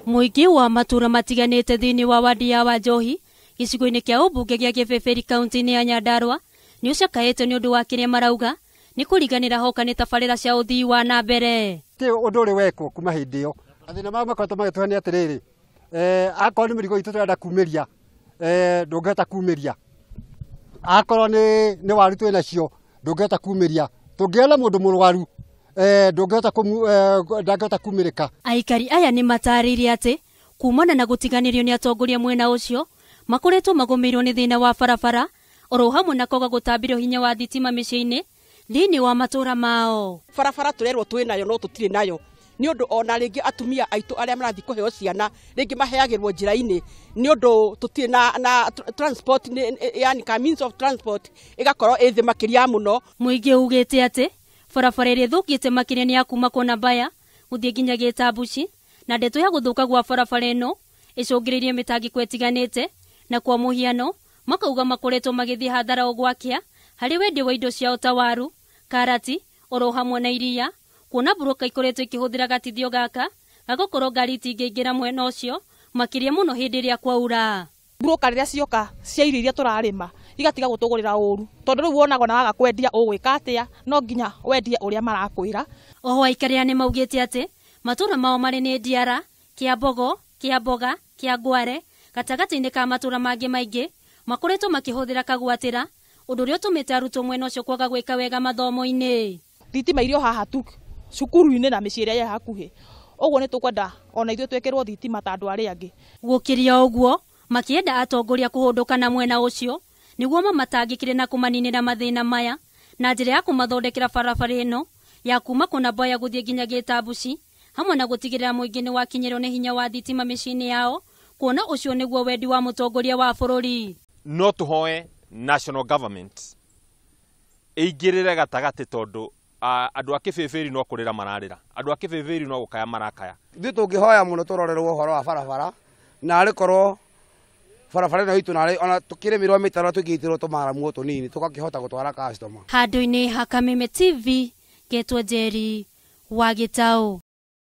Mũingĩ wa matũra matiganĩte thĩinĩ wa wadi ya Wanjohi gĩcigo-inĩ kĩa ũmbunge gĩa Kĩbĩbĩri kaunti-inĩ ya Nyandarua nĩ ũcakaĩte nĩ ũndũ wa kĩrĩa marauga nĩ kũriganĩra hoka nĩ tabarĩra cia ũthii wa na mbere. Ti ũndũ ũrĩ wekwo kuma hĩndĩ ĩyo. Mathĩna marĩa makoretwo magĩtũhe nĩ atĩrĩrĩ, akorwo nĩ mĩrigo itũ tũrenda kumĩria, ndũngĩhota kumĩria. Akorwo nĩ waru twĩ nacio, ndũngĩhota kumĩria. Tũngĩona mũndũ mũrwaru, ndũngĩhota ndangĩhota kumĩrĩka. Aikari aya nĩ matarĩirie atĩ kumana na gũtiganĩrio nĩ atongoria mwena ũcio makoretwo magũmĩirwo nĩ thĩna wa barabara oro hamwe na kwaga gũtambĩrio hinya wa thitima mĩciĩ-inĩ thĩinĩ wa matũra mao. Barabara tũrerwo twĩ nayo no tũtirĩ nayo nĩ ũndũ ona rĩngĩ atumia aitũ arĩa marathiĩ kũheo ciana rĩngĩ maheagĩrwo njĩra-inĩ nĩ ũndũ tũtirĩ na transport, yani ka means of transport ĩgakorwo ĩ thĩ makĩria mũno. Mũingĩ ugĩte atĩ barabara ĩrĩa ĩthũkĩte makĩria nĩ ya kuma Kona Mbaya gũthiĩ nginya Gĩtambuci, na ndeto ya gũthũka gwa barabara ĩno ĩcũngĩrĩirie mĩtangĩko ĩtiganĩte, na kwa mũhiano makauga makoretwo magĩthiĩ hathara o gwakĩa harĩ wendia wa indo ciao ta waru, karati oro hamwe na iria, kuona mburoka ikoretwo ikĩhũthĩra gatithio gaka gagũkorwo ngari itingĩingĩra mwena ũcio makĩria mũno hĩndĩ ĩrĩa kwaura. Mburoka rĩrĩa cioka cia irio iria tũrarĩma igatiga gũtũgũrĩra ũru tondũ rĩu wonaga na waga kwendia ũgwĩka atĩa, no nginya wendie ũrĩa marakwĩra. Oho aikari aya nĩmaugĩte atĩ matũra mao marĩ nĩ Ndiara, Kĩambogo, Kĩamboga, Kĩangware gatagatĩ-inĩ ka matũra mangĩ maingĩ makoretwo makĩhũthĩra kagwatĩra, ũndũ ũrĩa ũtũmĩte arutwo mwena ũcio kwaga gwĩka wega mathomo-inĩ. Thitima irio haha tu cukuru-inĩ na mĩciĩ ĩrĩa ĩ hakuhĩ, ũguo nĩ tũkwenda ona ithuĩ twĩkĩrwo thitima ta andũ arĩa angĩ. Gũkĩria ũguo makĩenda atongoria kũhũndũka na mwena ũcio nĩguo mamatangĩkĩre na kũmaninĩra mathĩna maya na njĩra ya kũmathondekera barabara ĩno ya kuma Kona Mbaya gũthiĩ nginya Gĩtambuci, hamwe na gũtigĩrĩra mũingĩ nĩ wakinyĩrwo nĩ hinya wa thitima mĩciĩ-inĩ yao, kuona ũcio nĩguo wendi wa mũtongoria wa bũrũri. No tũhoe national government ĩingĩrĩre gatagatĩ tondũ andũ a Kĩbĩbĩri no kũrĩra mararĩra, andũ a Kĩbĩbĩri no gũkaya marakaya. Ithuĩ tũngĩhoya mũno tũrorerwo ũhoro wa barabara, na arĩ korwo barabara ĩno itũ narĩ ona tũkĩrĩmĩrwo mĩtaro tũkĩitĩrwo tũmaramu tũnini tũgakĩhota gũtwara customer. Handũ-inĩ ha Kameme TV, ngetwo Njeri wa Gĩtaũ.